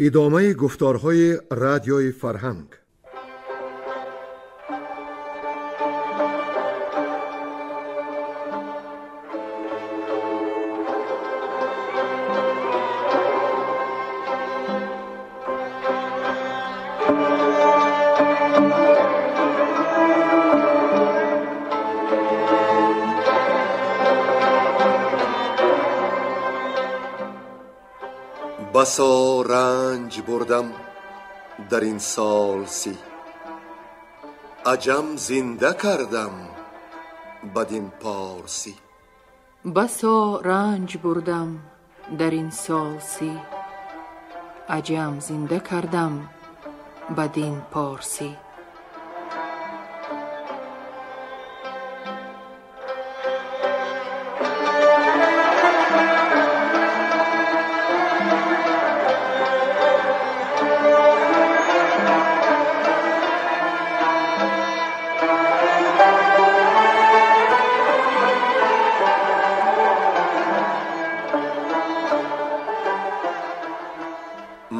Идомаи гуфторҳои радиои фарҳанг. بسا رنج بردم در این سال سی، عجم زنده کردم بدین پارسی. بسا رنج بردم در این سال سی، عجم زنده کردم بدین پارسی.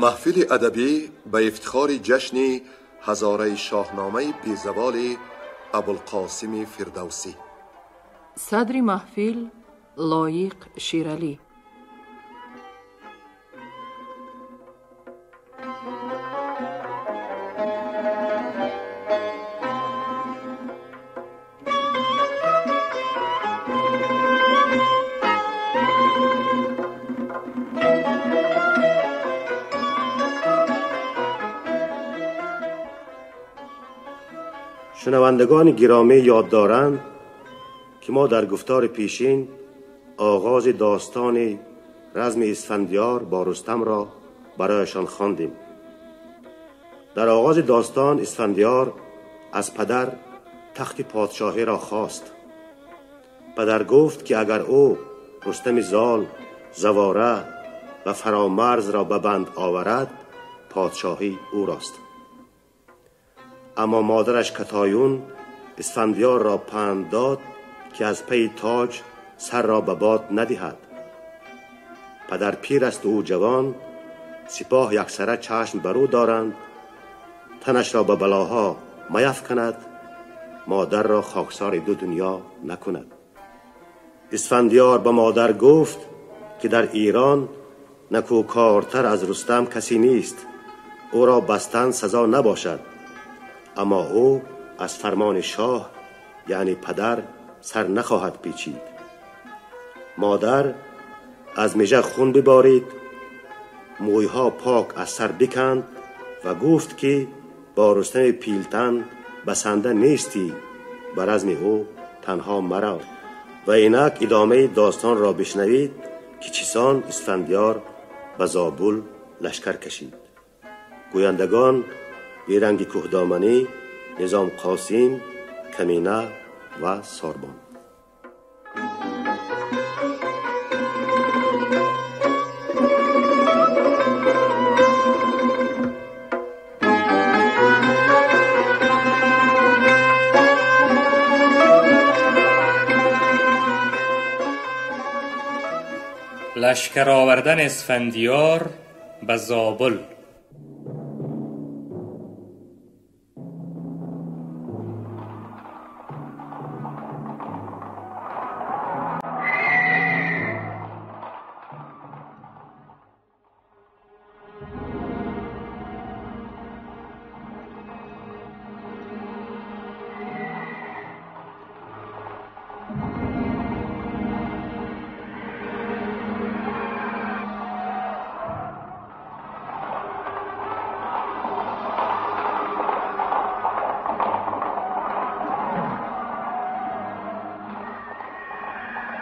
Маҳфили адабӣ ба ифтихори ҷашни ҳазораи шоҳномаи безаволи Абулқосими Фирдавсӣ. Садри маҳфил Лоиқ Шералӣ. شنوندگان گرامی یاد دارند که ما در گفتار پیشین آغاز داستان رزم اسفندیار با رستم را برایشان خواندیم. در آغاز داستان اسفندیار از پدر تخت پادشاهی را خواست. پدر گفت که اگر او رستم زال، زواره و فرامرز را به بند آورد پادشاهی او راست. اما مادرش کتایون اسفندیار را پند داد که از پی تاج سر را به باد ندهد. پدر پیر است و او جوان، سپاه یکسره چشم بر او دارند، تنش را به بلاها میفکند، مادر را خاکسار دو دنیا نکند. اسفندیار به مادر گفت که در ایران نکوکارتر از رستم کسی نیست، او را بستن سزا نباشد، اما او از فرمان شاه یعنی پدر سر نخواهد پیچید. مادر از مژه خون ببارید، مویها پاک از سر بکند و گفت که با رستم پیلتن بسنده نیستی، بر رزم او تنها مرا. و اینک ادامه داستان را بشنوید که چیسان اسفندیار به زابل لشکر کشید. گویندگان بیرنگ کوهدامنی، نظام قاسم، کمینه و ساربان. لشکر آوردن اسفندیار به زابل.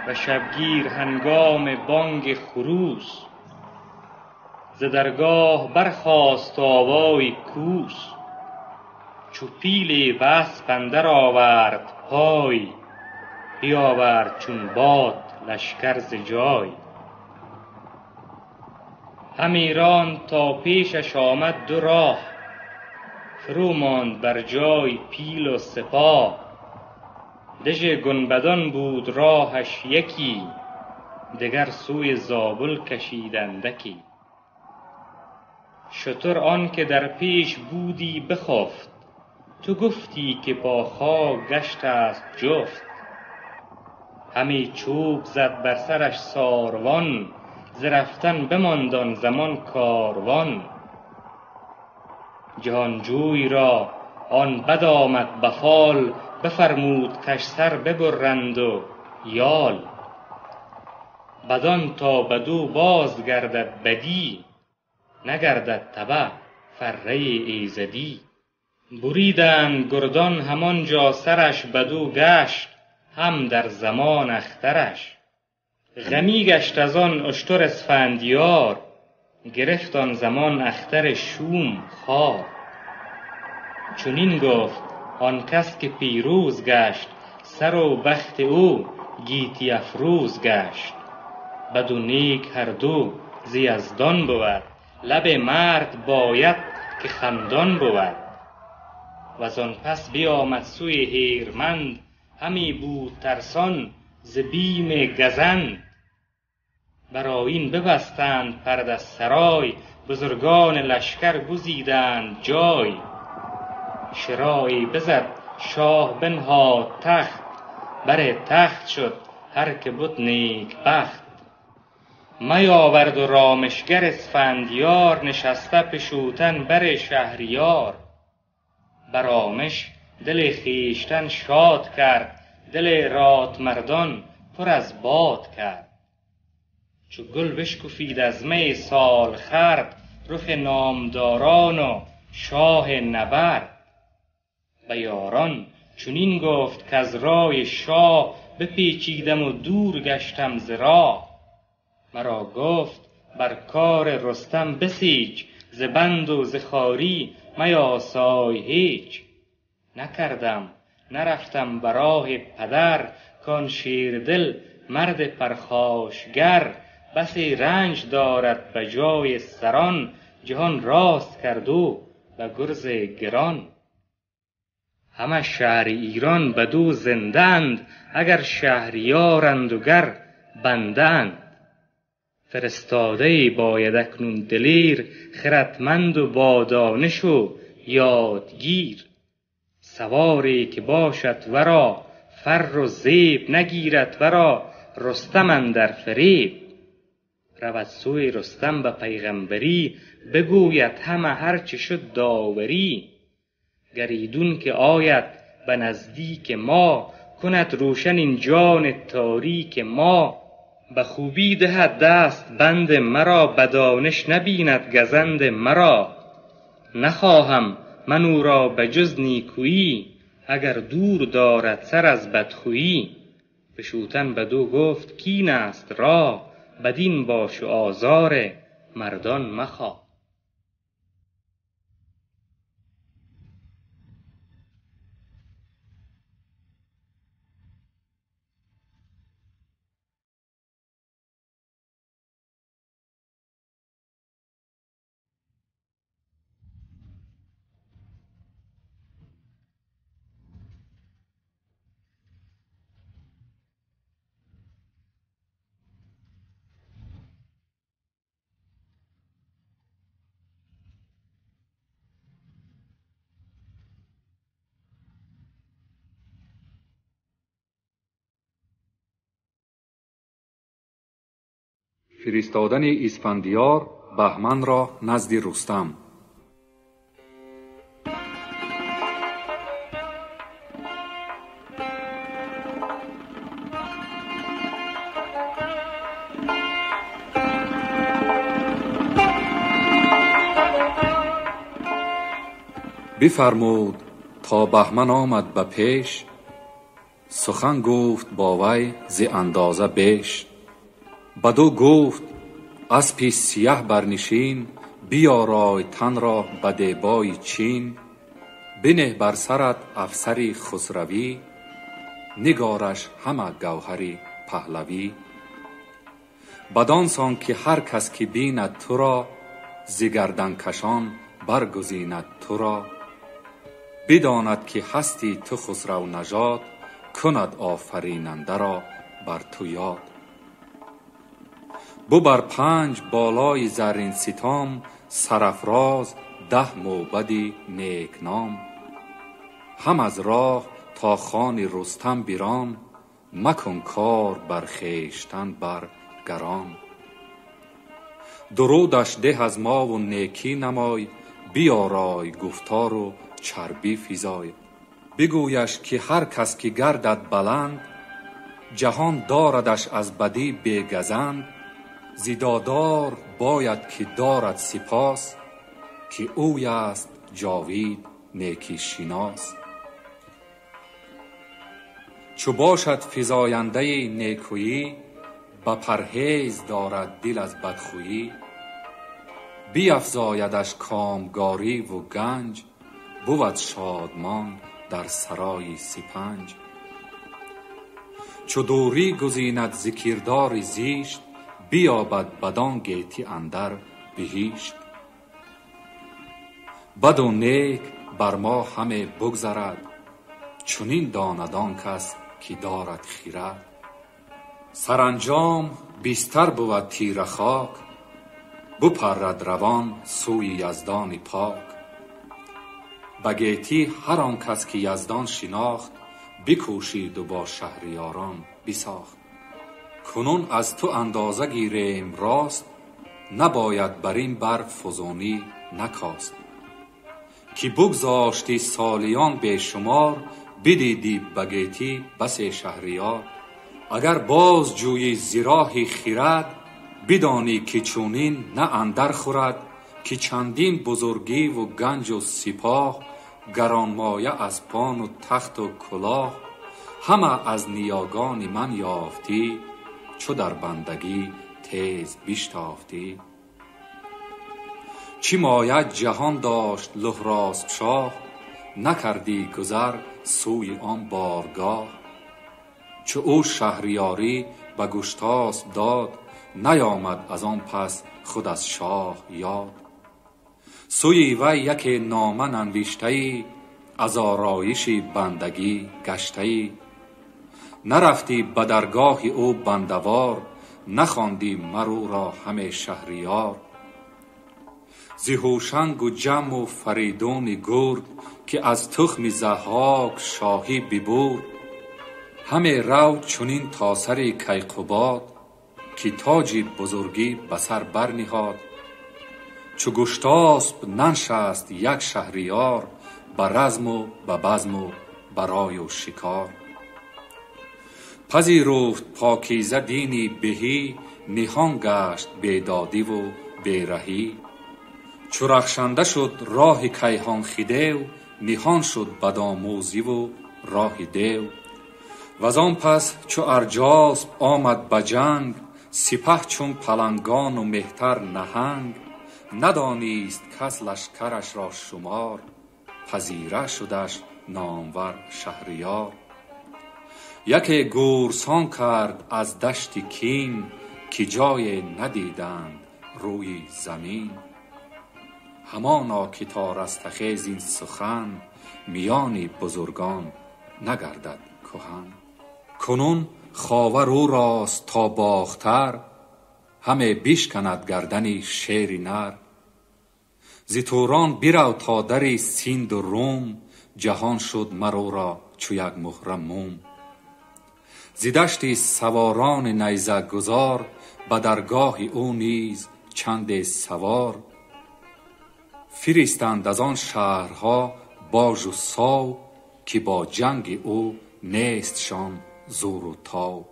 و شبگیر هنگام بانگ خروس، ز درگاه برخاست آوای کوس. چو پیل به اسپ اندر آورد پای، بیاورد چون باد لشکر ز جای. همی راند تا پیشش آمد دو راه، فرو ماند بر جای پیل و سپاه. دژ گنبدان بود راهش یکی، دگر سوی زابل کشید اندکی. شتر آن که در پیش بودی بخفت، تو گفتی که با خاک گشت است جفت. همی چوب زد بر سرش ساروان، ز رفتن بماند آن زمان کاروان. جهانجوی را آن بد آمد به فال، بفرمود کش سر ببرند و یال. بدان تا بدو باز گردد بدی، نگردد تبه فره ایزدی. بریدند گردان همانجا سرش، بدو گشت هم در زمان اخترش. غمی گشت از آن اشتر اسفندیار، گرفت آن زمان اختر شوم خوار. چنین گفت آن کس که پیروز گشت، سر و بخت او گیتی افروز گشت. بد و نیک هر دو ز یزدان بود، لب مرد باید که خندان بود. وزان پس بیامد سوی هیرمند، همی بود ترسان ز بیم گزند. بر آیین ببستند پرده از سرای، بزرگان لشکر گزیدند جای. شراعی بزد شاه بنهاد تخت، بر تخت شد هر که بد نیک بخت. می آورد و رامشگر اسفندیار، نشسته پشوتن بر شهریار. برامش دل خویشتن شاد کرد، دل رادمردان پر از باد کرد. چو گل بشکفید از می سالخورد، رخ نامداران و شاه نبرد. به یاران چنین گفت کز رای شاه، بپیچیدم و دور گشتم ز راه. مرا گفت بر کار رستم بسیچ، ز بند و ز خواری میاسای هیچ. نکردم نرفتم به راه پدر، کان شیردل مرد پرخاشگر. بسی رنج دارد به جای سران، جهان راست کرد او به گرز گران. همه شهر ایران بدو زنده اند، اگر شهریارند و گر بنده اند. فرستاده ای باید اکنون دلیر، خردمند و با دانش و یادگیر. سواری که باشد ورا فر و زیب، نگیرد ورا رستم اندر فریب. رود سوی رستم به پیغمبری، بگوید همه هر چه شد داوری. گر ایدون که آید به نزدیک ما، کند روشن این جان تاریک ما. به خوبی دهد دست بند مرا، به دانش نبیند گزند مرا. نخواهم من او را به جز نیکویی، اگر دور دارد سر از بدخویی. بشوتن بدو گفت کاین است راه، بدین باش و آزار مردان مخواه. Фиристодани Исфандиёр Баҳманро назди Рустам. Бифармуд то Баҳман омад ба пеш, сухан гуфт бо вай зи андоза беш. Баду гуфт аспи сияҳ барнишин, биёрой танро ба дебои чин. Бинеҳ бар сарат афсари хусравӣ, нигораш ҳама гавҳари паҳлавӣ. Бадон сон ки ҳар кас ки бинад туро, зи гарданкашон баргузинад туро. Бидонад ки ҳасти ту хусравнажод, кунад офаринандаро бар ту ёд. ببر 5 بالای زرین ستام، سرافراز 10 موبدی نیکنام. هم از راه تا خان رستم بیران، مکن کار بر خویشتن بر گران. درودش ده از ما و نیکی نمای، بیارای گفتار و چربی فیزای. بگویش که هر کس که گردد بلند، جهان داردش از بدی بگزند. ز دادار باید که دارد سپاس، که اوی است جاوید نیکی شناس. چو باشد فزاینده نیکویی، به پرهیز دارد دل از بدخویی. بیفزایدش کامگاری و گنج، بود شادمان در سرای سپنج. چو دوری گزیند ز کردار زیشت، بیابد بدان گیتی اندر بهشت. بد و نیک بر ما همه بگذرد، چنین داند آن کس که دارد خیرد. سرانجام بستر بود تیره خاک، بپرد روان سوی یزدان پاک. به گیتی هر آن کس که یزدان شناخت، بکوشید و با شهریاران بساخت. کنون از تو اندازه گیریم راست، نباید بر این بر فزونی نکاست. که بگذاشتی سالیان بیشمار، بدیدی به گیتی بس شهریار. اگر باز جویی ز راه خرد، بدانی که چونین نه اندر خورد. که چندین بزرگی و گنج و سپاه، گرانمایه از پان و تخت و کلاه. همه از نیاگان من یافتی، چو در بندگی تیز بشتافتی. چی مایه جهان داشت لهراسب شاه، نکردی گذر سوی آن بارگاه. چو او شهریاری به گشتاسب داد، نیامد از آن پس خود از شاه یاد. سوی وی یک نامه ننوشته، از آرایش بندگی گشته. نرفتی به درگاه او بندوار، نخواندی مر او را همه شهریار. ز هوشنگ و جم و فریدون گرد، که از تخم ضحاک شاهی ببرد. همه رو چنین تا سر کیقباد، که تاج بزرگی به سر برنهاد. چو گشتاسب ننشست یک شهریار، به رزم و به بزم و برای و شکار. پذیرفت پاکیزه دینی بهی، نهان گشت بیدادی و بیرهی. چو رخشنده شد راه کیهان خدیو، نهان شد بدآموزی و راه دیو. وزان پس چو ارجاسب آمد به جنگ، سپه چون پلنگان و مهتر نهنگ. ندانیست کس لشکرش را شمار، پذیره شدش نامور شهریار. یکی گورسان کرد از دشت کین، که جای ندیدند روی زمین. همانا که تا رستخیز این سخن، میان بزرگان نگردد کهن. کنون خاور او راست تا باختر، همه بشکند گردن شیر نر. ز توران برو تا در سیند و روم، جهان شد مر او را چو یک مهره موم. ز دشت سواران نیزه گذار، به درگاه او نیز چند سوار. فرستند از آن شهرها باژ و ساو، که با جنگ او نیستشان زور و تاو.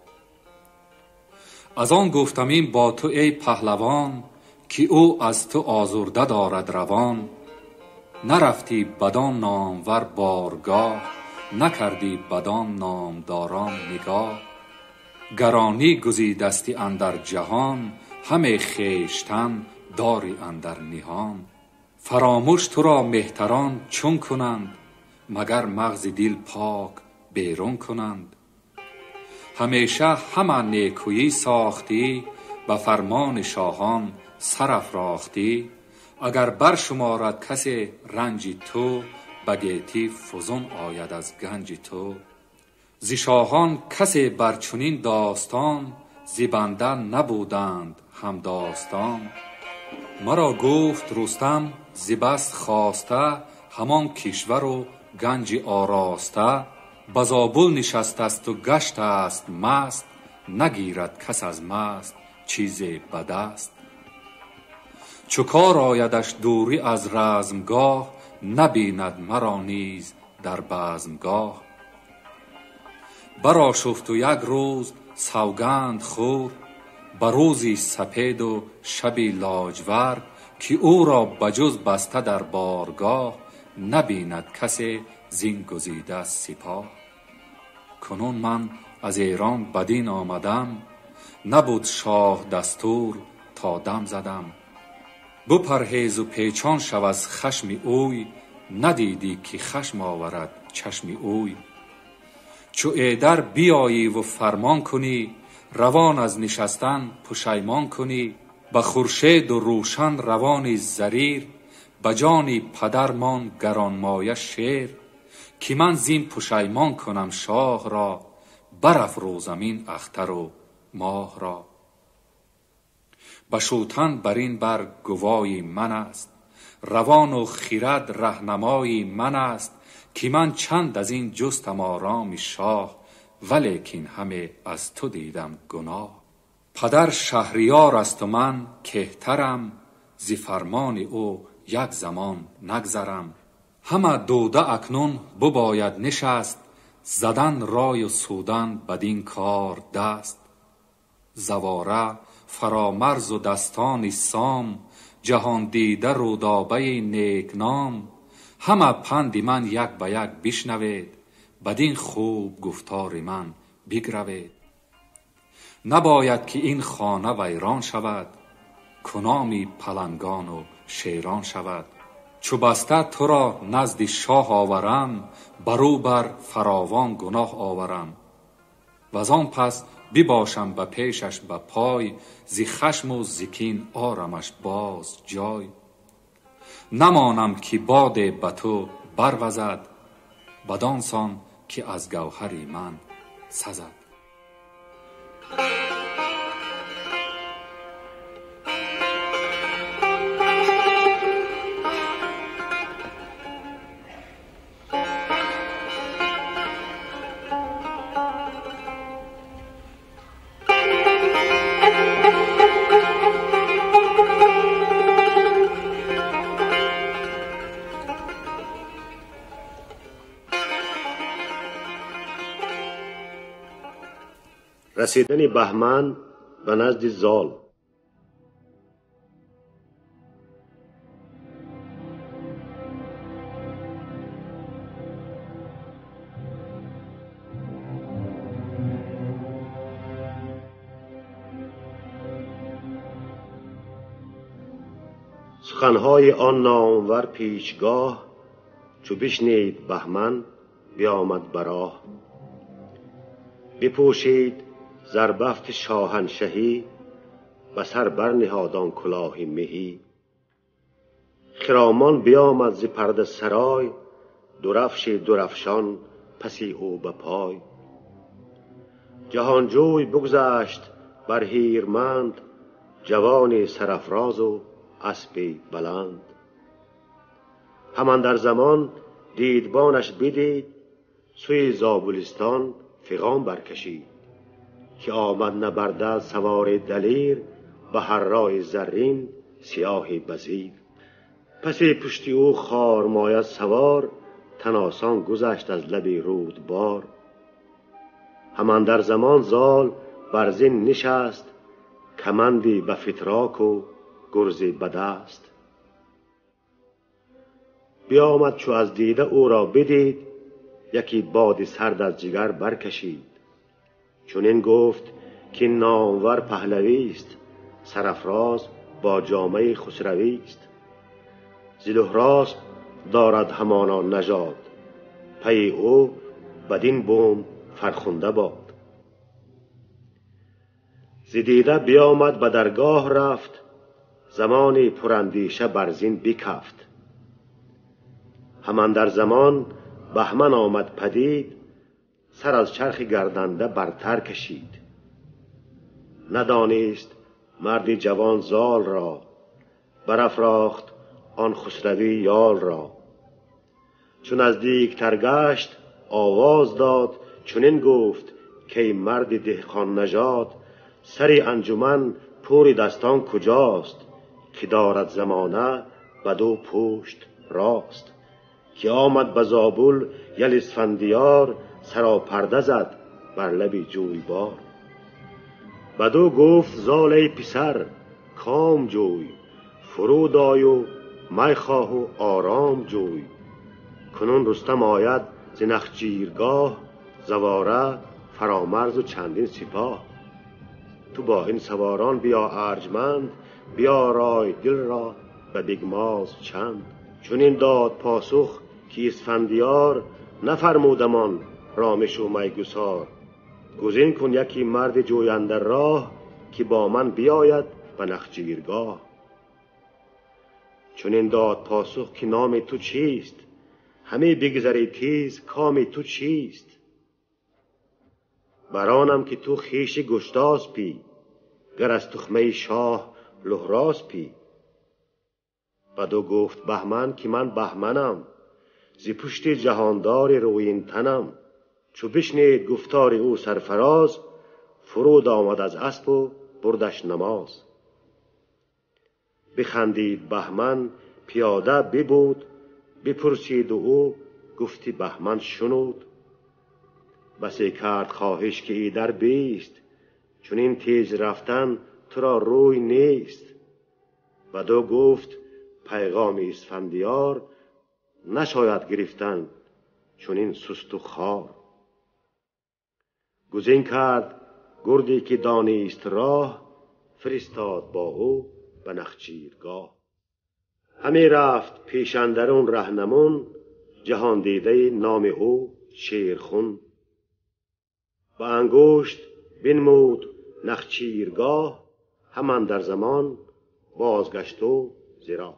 از آن گفتم این با تو ای پهلوان، که او از تو آزرده دارد روان. نرفتی بدان نامور بارگاه، نکردی بدان نامداران نگاه. گرانی گزیدستی اندر جهان، همه خویشتن داری اندر نهان. فراموش تو را مهتران چون کنند، مگر مغز دل پاک بیرون کنند. همیشه همه نیکویی ساختی، به فرمان شاهان سر افراختی. اگر برشمارد کسی رنج تو، به گیتی فزون آید از گنج تو. ز شاهان کسی بر چنین داستان، зи банда набуданд ҳамдостон. Маро гуфт Рустам зи бас хоста, ҳамон кишвару ганҷи ороста. Ба Зобул нишастасту гаштааст маст, нагирад кас аз маст чизе ба даст. Чу кор оядаш дурӣ аз размгоҳ, набинад маро низ дар базмгоҳ. Барошуфту як рӯз савганд хӯрд, ба рӯзи сапеду шаби лоҷвард, ки ӯро ба ҷуз баста дар боргоҳ, набинад касе зин гузида сипоҳ. Кунун ман аз Эрон бадин омадам, набуд шоҳ дастур то дам задам. Бупарҳезу печон шав аз хашми ӯй, надидӣ ки хашм оварад чашми ӯй. Чу эдар биёиву фармон кунӣ, равон аз нишастан пушаймон кунӣ. Ба хуршеду рӯшан равони зарир, ба ҷони падармон гаронмоя шер. Ки ман зин пушаймон кунам шоҳро, барафрӯзам ин ахтару моҳро. Ба шӯтан бар ин бар гувои ман аст, равону хирад раҳнамои ман аст. Ки ман чанд аз ин ҷустам ороми шоҳ, валекин ҳаме аз ту дидам гуноҳ. Падар шаҳриёр асту ман кеҳтарам, зи фармони ӯ як замон нагзарам. Ҳама дуда акнун бубояд нишаст, задан рою судан бадин кор даст. Завора фаромарзу дастони сом, ҷаҳондида рӯдобаи некном. Ҳама панди ман як ба як бишнавед, бадин хуб гуфтори ман бигравед. Набояд ки ин хона вайрон шавад, куноми палангону шерон шавад. Чу баста туро назди шоҳ оварам, барӯ бар фаровон гуноҳ оварам. Ваз он пас бибошам ба пешаш ба пой, зи хашму зи кин орамаш боз ҷой. Намонам ки боде ба ту барвазад, бадон сон ки аз гавҳари ман сазад. Расидани Баҳман ба назди Зол. Суханҳои он номвар печгоҳ, чу бишнид Баҳман биомад ба роҳ. Бипӯшид зарбафти шоҳаншаҳӣ, ба сар барниҳод он кулоҳи меҳӣ. Хиромон биомад зи парда сарой, дурафши дурафшон паси ӯ ба пой. Ҷаҳонҷӯй бигзашт бар ҳирманд, ҷавони сарафрозу аспи баланд. Ҳаман дар замон дидбонаш бидид, сӯи Зобулистон фиғон баркашид. Ки омад набарда савори далир, ба ҳаррои заррин сиёҳи базир. Паси пушти ӯ хормоя савор, таносон гузашт аз лаби рӯдбор. Ҳаман дар замон Зол бар зин нишаст, каманди ба фитроку гурзи ба даст. Биомад чу аз дида ӯро бидид, яки боди сард аз ҷигар баркашид. Чунин гуфт ки номвар паҳлавист, сарафроз бо ҷомаи хусравист. Зи Луҳросп дорад ҳамоно нажод, пайи ӯ бадин бум фархунда бод. Зи дида биомад ба даргоҳ рафт, замони пурандиша бар зин бикафт. Ҳаман дар замон Баҳман омад падид, сар аз чархи гарданда бартар кашид. ندانست مردی جوان زال را، برافراخت آن خسروی یال را. چون نزدیک تر گشت آواز داد، چنین گفت که ای مرد دهقان نژاد، سری انجمن پور دستان کجاست؟ که دارد زمانه بدو پشت راست. که آمد به زابل یل اسفندیار، سراپرده زد بر لب جویبار. بدو گفت زال ای پسر کام جوی، فرود آی و می خواه و آرام جوی. کنون رستم آید ز نخجیرگاه، زواره فرامرز و چندین سپاه. تو با این سواران بیا ارجمند، بیارای دل را به بگماز چند. چون این داد پاسخ که اسفندیار، نفرمودمان رامش و میگسار. گزین کن یکی مرد جوینده راه، که با من بیاید به نخجیرگاه. چون این داد پاسخ که نام تو چیست، همه بگذری تیز کام تو چیست. برانم که تو خویش گشتاسپی، گر از تخمه شاه لهراسپی. بدو گفت بهمن که من بهمنم، ز پشت جهاندار رویین تنم. چو بشنید گفتار او سرفراز، فرود آمد از اسب و بردش نماز. بخندید بهمن پیاده ببود، بپرسید و او گفتی بهمن شنود. بسی کرد خواهش که ایدر بیست، چون این تیز رفتن تو را روی نیست. بدو گفت پیغام اسفندیار، نشاید گرفتن چون این سست و خوار. گزین کرد گردی که دانیست راه، فرستاد با او به نخجیرگاه. همی رفت پیش اندرون رهنمون، جهان دیده نام او شیرخون. به انگشت بنمود نخچیرگاه، همان در زمان بازگشت و زیرا.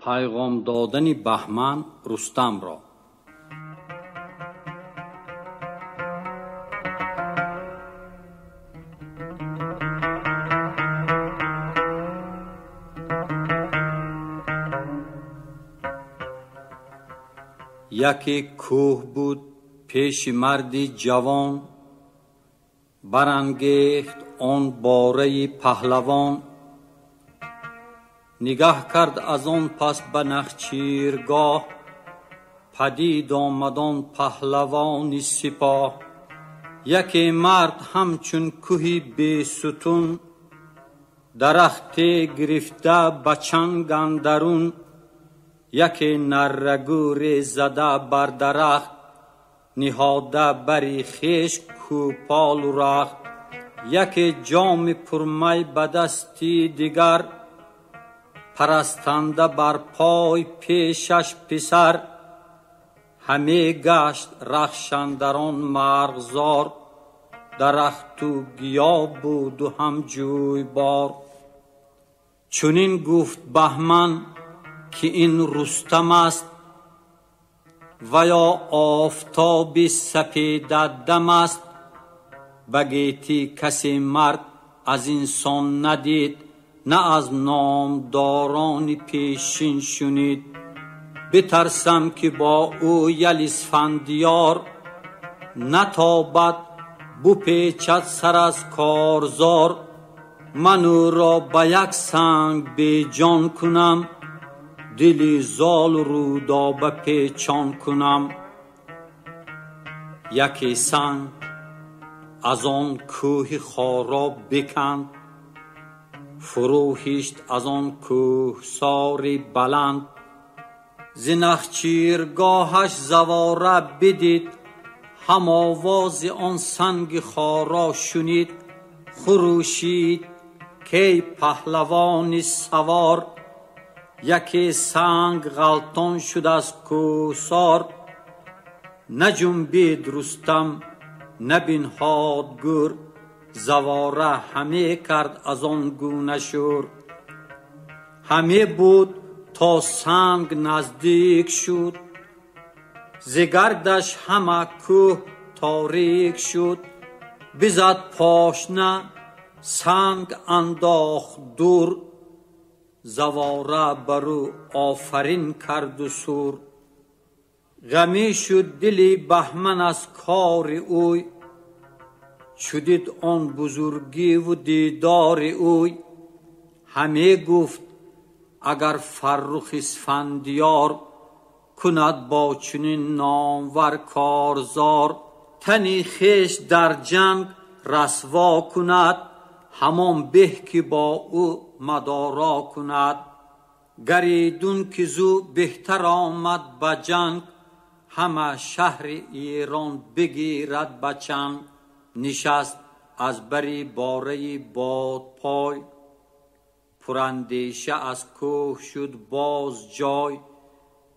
Пайғом додани Баҳман Рустамро. Яке кӯҳ буд пеши марди ҷавон, барангехт он бораи паҳлавон. Нигаҳ кард аз он пас ба нахчиргоҳ, падид омад он паҳлавони сипоҳ. Яке мард ҳамчун кӯҳи бесутун, дарахте гирифта ба чанг андарун. Яке наррагӯре зада бар дарахт, ниҳода бари хеш кӯполу рахт. Яке ҷоми пурмай ба дасти дигар, парастанда бар пой пешаш писар. Ҳаме гашт рахшандарон марғзор, дарахту гиё буду ҳам ҷӯйбор. Чунин гуфт Баҳман ки ин Рустам аст, ва ё офтоби сапедадам аст. Ба гетӣ касе мард аз инсон надид, на аз номдорони пешин шунид. Битарсам ки бо ӯ ял Исфандиёр, натобад бупечад сар аз корзор. Ман ӯро ба як санг беҷон кунам, дили золу рӯдоба печон кунам. Яке санг аз он кӯҳи хоро биканд, фурӯ ҳишт аз он кӯҳсори баланд. Зи нахчиргоҳаш завора бидид, ҳам овози он санги хоро шунид. Хурӯшид кей паҳлавони савор, яке санг ғалтон шуд аз кӯҳсор. نجنبید رستم نبینهاد گور، زواره همه کرد از آن گونه شور. همه بود تا سنگ نزدیک شد، ز گردش همه کوه تاریک شد. بزد پاشنه سنگ انداخت دور، زواره بر او آفرین کرد و سور. غمی شد دل بهمن از کار اوی، چو دید آن بزرگی و دیدار اوی. همه گفت اگر فرخ اسفندیار، کند با چنین نامور کارزار. تنی خویش در جنگ رسوا کند، همان به که با او مدارا کند. گر ایدون که زو بهتر آمد به جنگ، همه شهر ایران بگیرد به چنگ. نشست از بری باره بادپای، پراندیشه از کوه شد باز جای.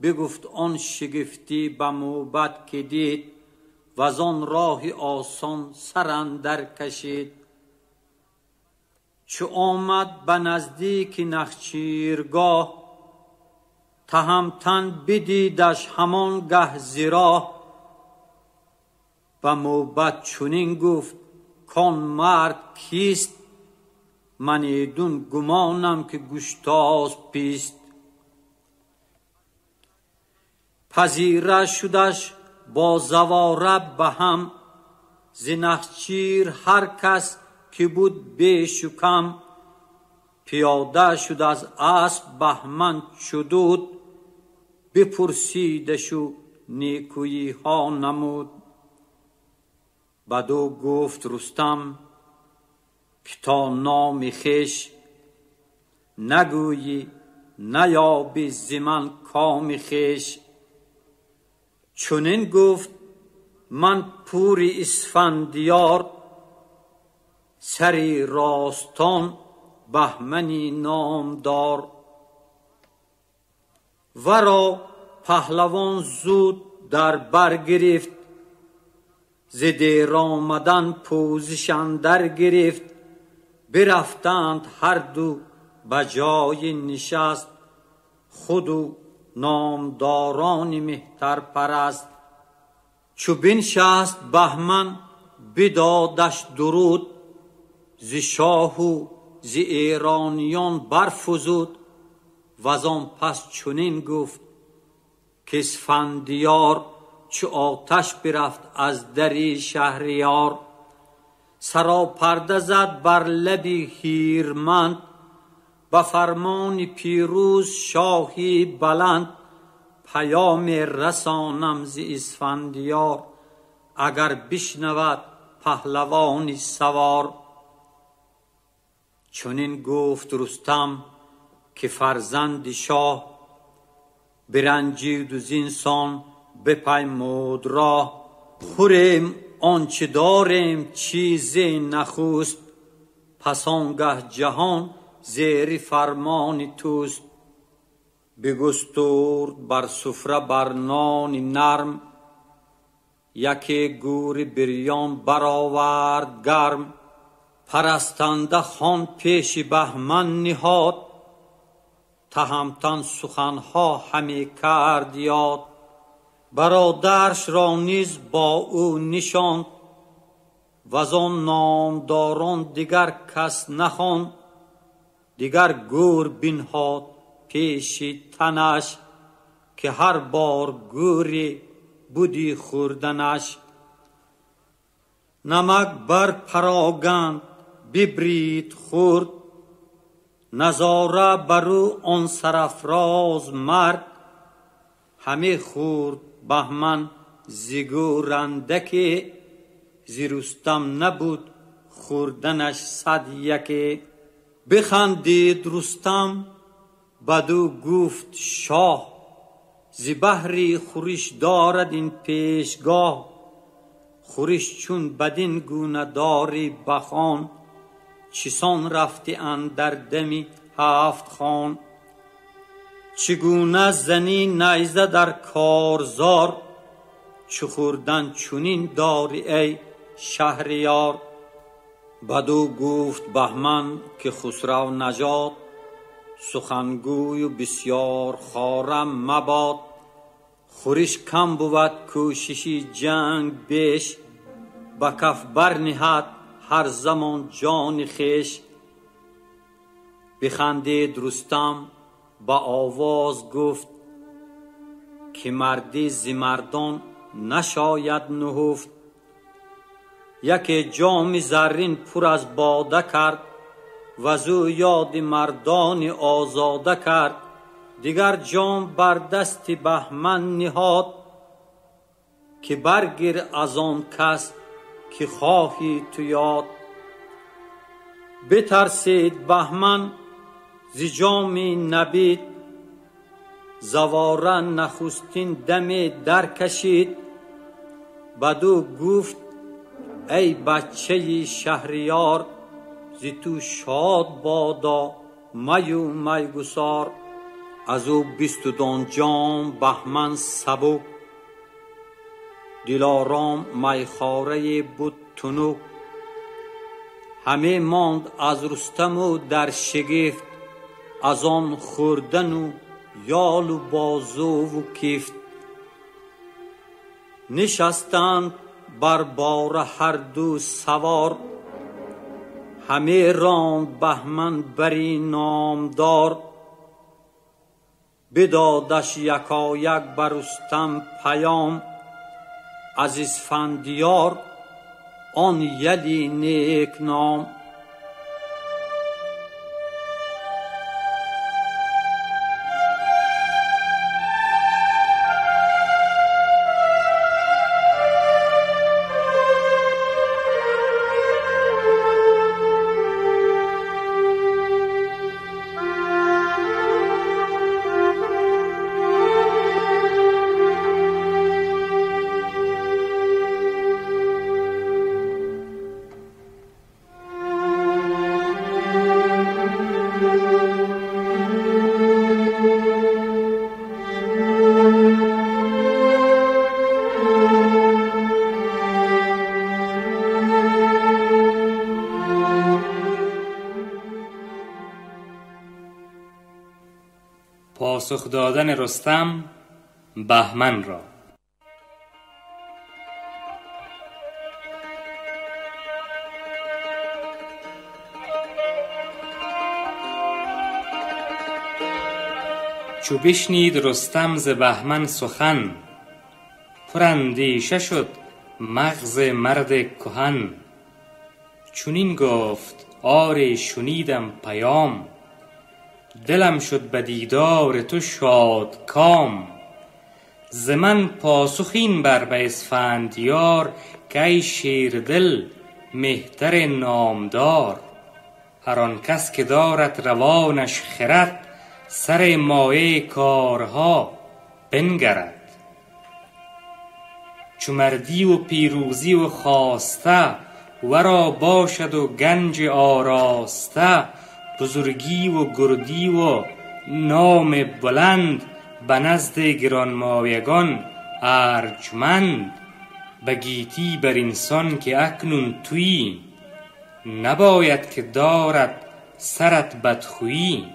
بگفت آن شگفتی به موبد که دید، وزان راه آسان سر اندر کشید. چو آمد به نزدیک نخچیرگاه، تهمتن بدیدش همان گه ز راه. به موبد چنین گفت کان مرد کیست، من ایدون گمانم که گشتاسپ پیست. پذیره شدش با زواره به هم، ز نخچیر هر کس که بود بیش و کم. پیاده شد از اسب بهمن چو دود، بپرسیدش و نیکویی ها نمود. بدو گفت رستم که تا نام خویش نگویی نیابی ز من کام خویش. چنین گفت من پور اسفندیار، سری راستان بهمنی نامدار. ورا پهلوان زود در بر گرفت، ز دیر آمدن پوزش اندر گرفت. برفتند هر دو به جای نشست، خود و نامداران مهتر پرست. چو بنشست بهمن بدادش درود، ز شاه و ز ایرانیان برفزود. وزان پس چنین گفت که اسفندیار، چو آتش برفت از دری شهریار. سراپرده زد بر لب هیرمند، به فرمان پیروز شاهی بلند. پیام رسانم ز اسفندیار، اگر بشنود پهلوان سوار. چنین گفت رستم که فرزند شاه، برنجید و زینسان بپیمود راه. خوریم آنچه داریم چیز نخست، پس آنگه جهان زیر فرمان توست. بگسترد بر سفره بر نان نرم، یکی گور بریان برآورد گرم. پرستنده خوان پیش بهمن نهاد، تهمتن سخنها همی کرد یاد. برادرش را نیز با او نشاند، وزان نامداران دیگر کس نخواند. دیگر گور بنهاد پیش تنش، که هر بار گوری بودی خوردنش. نمک بر پراگند ببرید خورد، نظاره بر او آن سرافراز مرد. همه خورد بهمن ز گور اندکی، ز رستم نبود خوردنش صد یکی. بخندید رستم بدو گفت شاه، ز بهر خورش دارد این پیشگاه. خورش چون بدین گونه داری بخوان، چسان رفتی اندر دمی هفت خوان. چگونه زنی نیزه در کارزار، چو خوردن چنین داری ای شهریار. بدو گفت بهمن که خسرو نژاد، سخنگوی و بسیار خارم مباد. خورش کم بود کوششی جنگ بیش، به کف برنهد هر زمان جان خویش. بخندید رستم با آواز گفت، که مردی ز مردان نشاید نهفت. یکی جام زرین پر از باده کرد، وزو یاد مردان آزاده کرد. دیگر جام بر دست بهمن نهاد، که برگیر از آن کس که خواهی تو یاد. بترسید بهمن ز جام نبید، زواره نخستین دم در کشید. بدو گفت ای بچه شهریار، ز تو شاد بادا می و میگسار. از او 22 جام بهمن سبک، دلارام میخواره بود تنک. همه ماند از رستم و در شگفت، از آن خوردن و یال و بازو و کفت. نشستند بر بار هر دو سوار، همه راند بهمن بری نامدار. بدادش یکایک بر رستم پیام، از اسفندیار آن یلی نیک نام. پاسخ دادن رستم بهمن را. چو بشنید رستم ز بهمن سخن، پر اندیشه شد مغز مرد کهن. چنین گفت آری شنیدم پیام، دلم شد به دیدار تو شاد کام. ز من پاسخ این بر به اسفندیار، که ای شیردل مهتر نامدار. هر آن کس که دارد روانش خرد، سر مایه کارها بنگرد. چو مردی و پیروزی و خواسته، ورا باشد و گنج آراسته. بزرگی و گردی و نام بلند، به نزد گرانمایگان ارجمند. به گیتی بر اینسان که اکنون تویی، نباید که دارد سرت بدخویی.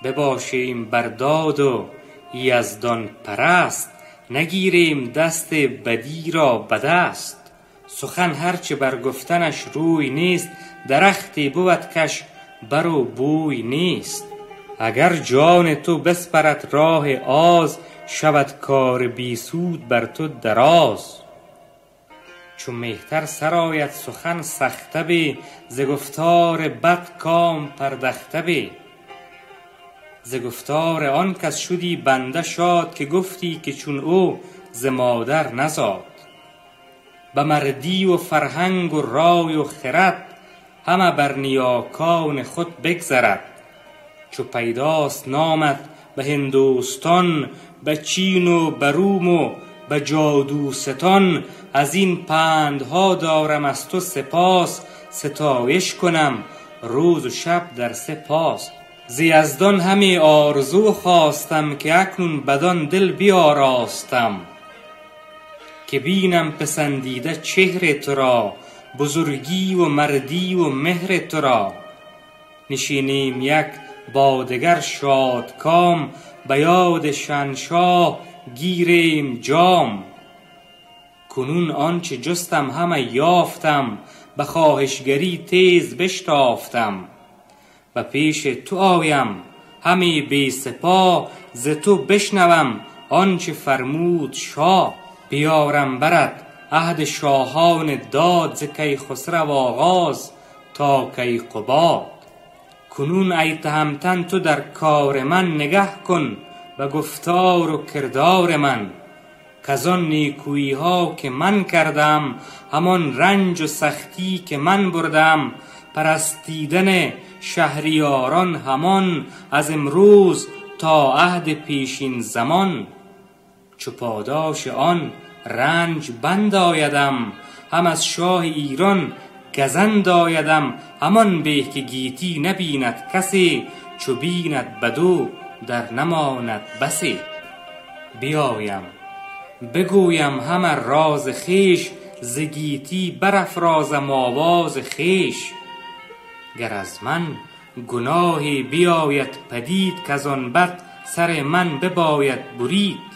بباشیم بر داد و یزدان پرست، نگیریم دست بدی را به دست. سخن هرچه بر گفتنش روی نیست، درختی بود کش بر و بوی نیست. اگر جان تو بسپرد راه آز، شود کار بی سود بر تو دراز. چو مهتر سرآید سخن سخته بی، ز گفتار بد کام پردخته بی. ز گفتار آن کس شدی بنده شاد، که گفتی که چون او ز مادر نزاد. به مردی و فرهنگ و رای و خرد، همه بر نیاکان خود بگذرد. چو پیداست نامت به هندوستان، به چین و به روم و به جادوستان. از این پندها دارم از تو سپاس، ستایش کنم روز و شب در سه پاس. ز یزدان همی آرزو خواستم، که اکنون بدان دل بیاراستم. که بینم پسندیده چهر تو را، بزرگی و مردی و مهر تو را. نشینیم یک با دگر شادکام، به یاد شهنشاه گیریم جام. کنون آنچه جستم همه یافتم، به خواهشگری تیز بشتافتم. به پیش تو آیم همی بی سپاه، ز تو بشنوم آنچه فرمود شاه. بیارم برت عهد شاهان داد، ز کیخسرو آغاز تا کیقباد. کنون ای تهمتن تو در کار من، نگه کن به گفتار و کردار من. کزان نیکویی ها که من کردم، همان رنج و سختی که من بردم. پرستیدن شهریاران همان، از امروز تا عهد پیشین زمان. چو پاداش آن رنج بند آیدم، هم از شاه ایران گزند آیدم. همان به که گیتی نبیند کسی، چو بیند بدو در نماند بسی. بیایم بگویم همه راز خویش، ز گیتی برافرازم آواز خویش. گر از من گناهی بیاید پدید، کز آن بد سر من بباید برید.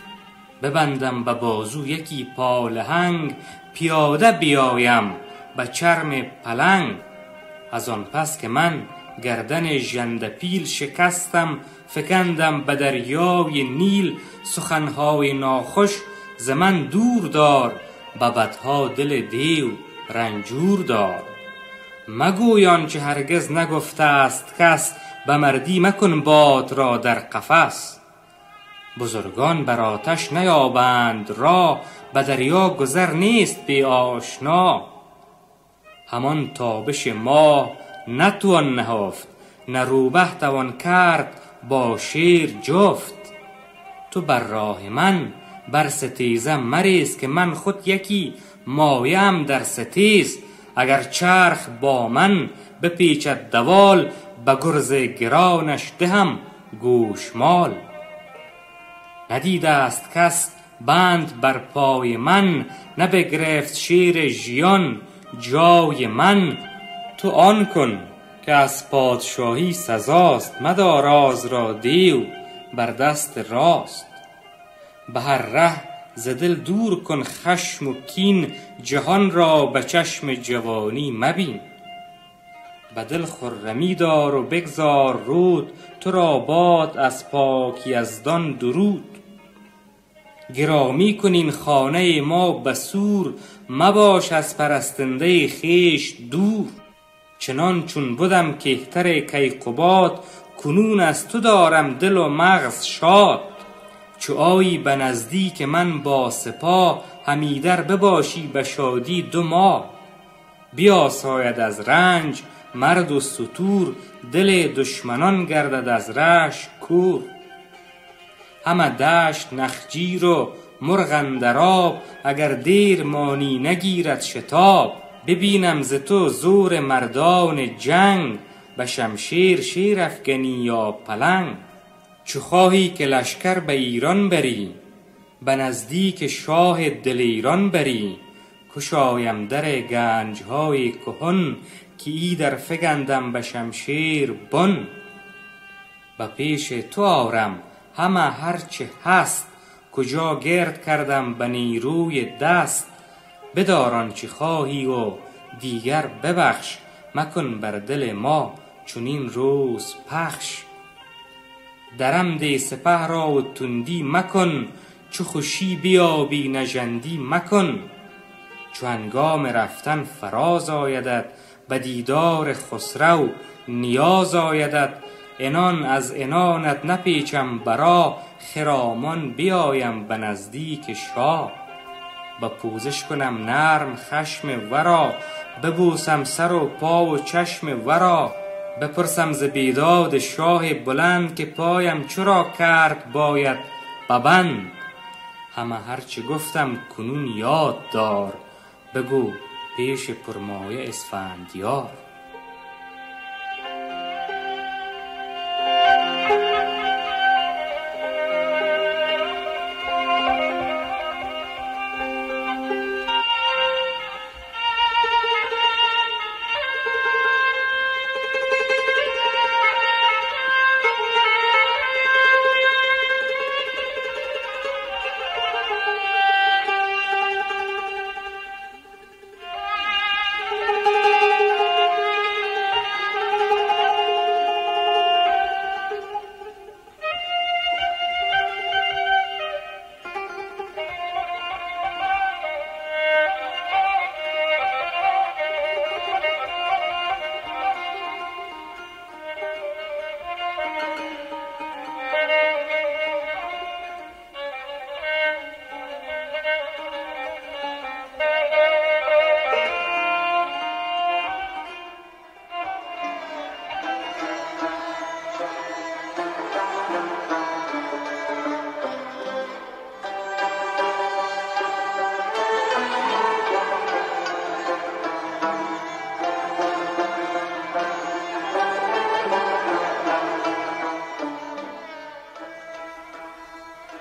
ببندم به بازو یکی پالهنگ، پیاده بیایم به چرم پلنگ. از آن پس که من گردن ژنده پیل شکستم، فکندم به دریای نیل. سخنهای ناخوش ز من دور دار، به بدها دل دیو رنجور دار. مگوی آنچه هرگز نگفته است کس، به مردی مکن باد را در قفس. بزرگان بر آتش نیابند راه، به دریا گذر نیست بی آشنا. همان تابش ماه نتوان نهفت، نه روبه توان کرد با شیر جفت. تو بر راه من بر ستیزه مریز، که من خود یکی مایه ام در ستیز. اگر چرخ با من بپیچد دوال، به گرز گرانش دهم گوشمال. ندیده است کس بند بر پای من، نه بگرفت شیر ژیان جای من. تو آن کن که از پادشاهی سزاست، مدار آز را دیو بر دست راست. به هر ره ز دل دور کن خشم و کین، جهان را به چشم جوانی مبین. به دل خرمی دار و بگذار رود، تو را باد از پاک یزدان درود. گرامی کن این خانه ما به سور، مباش از پرستنده خویش دور. چنان چون بدم کهتر کیقباد، کنون از تو دارم دل و مغز شاد. چو آیی به نزدیک من با سپاه، هم ایدر بباشی به شادی 2 ماه. بیاساید از رنج مرد و ستور، دل دشمنان گردد از رشک کور. همه دشت نخجیر و مرغ اندر آب، اگر دیر مانی نگیرد شتاب. ببینم ز تو زور مردان جنگ، به شمشیر شیر افگنی یا پلنگ. چو خواهی که لشکر به ایران بری، به نزدیک شاه دلیران بری. گشایم در گنجهای کهن، که ایدر فگندم به شمشیر بن. به پیش تو آرم همه هرچه هست، کجا گرد کردم به نیروی دست. بدار آنچه خواهی و دیگر ببخش، مکن بر دل ما چنین روز پخش. درم ده سپه را و تندی مکن، چو خوشی بیابی نژندی مکن. چو هنگام رفتن فراز آیدت، به دیدار خسرو نیاز آیدت. عنان از عنانت نپیچم برا، خرامان بیایم به نزدیک شاه. به پوزش کنم نرم خشم ورا، ببوسم سر و پا و چشم ورا. بپرسم ز بیداد شاه بلند، که پایم چرا کرد باید ببند. همه هرچه گفتم کنون یاد دار، بگو پیش پرمایه اسفندیار.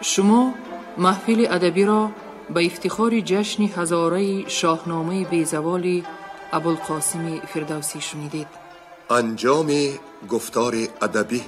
Шумо маҳфили адабиро ба ифтихори ҷашни ҳазораи шоҳномаи безаволи Абулқосими Фирдавсӣ шунидед. Анҷоми гуфтори адабӣ.